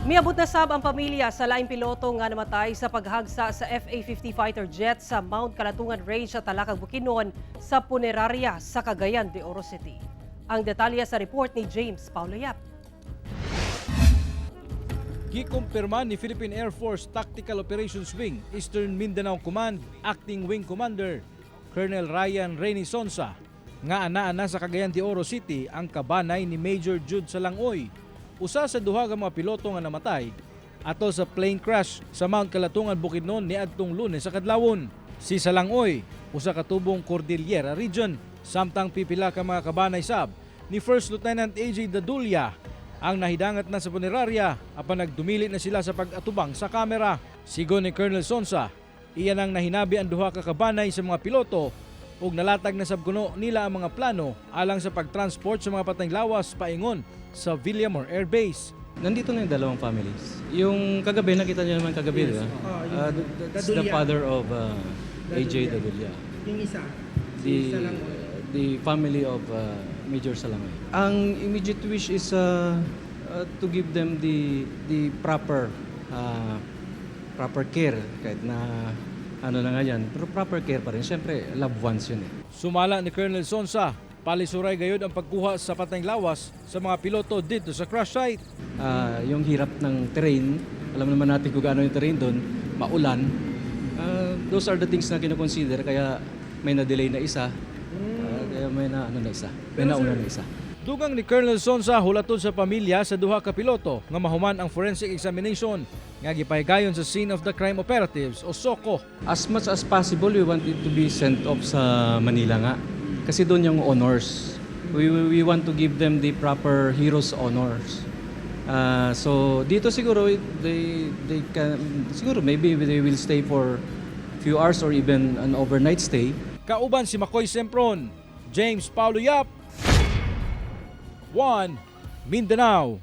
Miabot na sab ang pamilya sa laing piloto nga namatay sa paghagsa sa FA-50 fighter jet sa Mount Kalatungan Range sa Talakag, Bukidnon sa punerarya sa Cagayan de Oro City. Ang detalye sa report ni James Paulo Yap. Gikumpirma ni Philippine Air Force Tactical Operations Wing, Eastern Mindanao Command, Acting Wing Commander, Colonel Ryan Rene Sonsa, nga anaa sa Cagayan de Oro City ang kabanay ni Major Jude Salangoy, usa sa duha ka mga piloto nga namatay atol sa plane crash sa Mount Kalatungan, Bukidnon niadtong Lunes sa kadlawon. Si Salangoy, usa ka tubong Cordillera Region, samtang pipila ka mga kabanay sab ni First Lieutenant AJ Dadulia ang nahidangat na sa punerarya apan nagdumili na sila sa pag-atubang sa kamera. Sigon ni Colonel Sonsa, iya nang nahinabi ang duha ka kabanay sa mga piloto ug nalatag na sab kuno nila ang mga plano alang sa pagtransport sa mga patayng lawas paingon sa Villamor Air Base. Nandito na yung dalawang families. Yung kagabi, nakita niyo naman kagabi, di ba? Oh, yung That's the Dadulia. Father of AJ Dadulia. Yung isa, The, si Salangoy. The family of Major Salangoy. Ang immediate wish is to give them the proper care kahit na ano na nga yan. Pero proper care pa rin. Siyempre, loved ones yun eh. Sumala ni Colonel Sonsa, palisuray gayod ang pagkuha sa patayng lawas sa mga piloto didto sa crash site. Yung hirap ng terrain, alam naman natin kung gaano yung terrain doon, maulan. Those are the things na kinoconsider kaya may na-delay na isa, kaya may na ano na isa, may nauna na isa. Dugang ni Colonel Sonsa, hulatod sa pamilya sa duha ka piloto nga mahuman ang forensic examination nga gipahigayon sa Scene of the Crime Operatives o SOCO. As much as possible, we want it to be sent off sa Manila nga. Kasi doon yung honors. We want to give them the proper heroes honors. So dito siguro they can siguro maybe they will stay for few hours or even an overnight stay. Kauban si Makoy Sempron, James Paulo Yap, 1 Mindanao.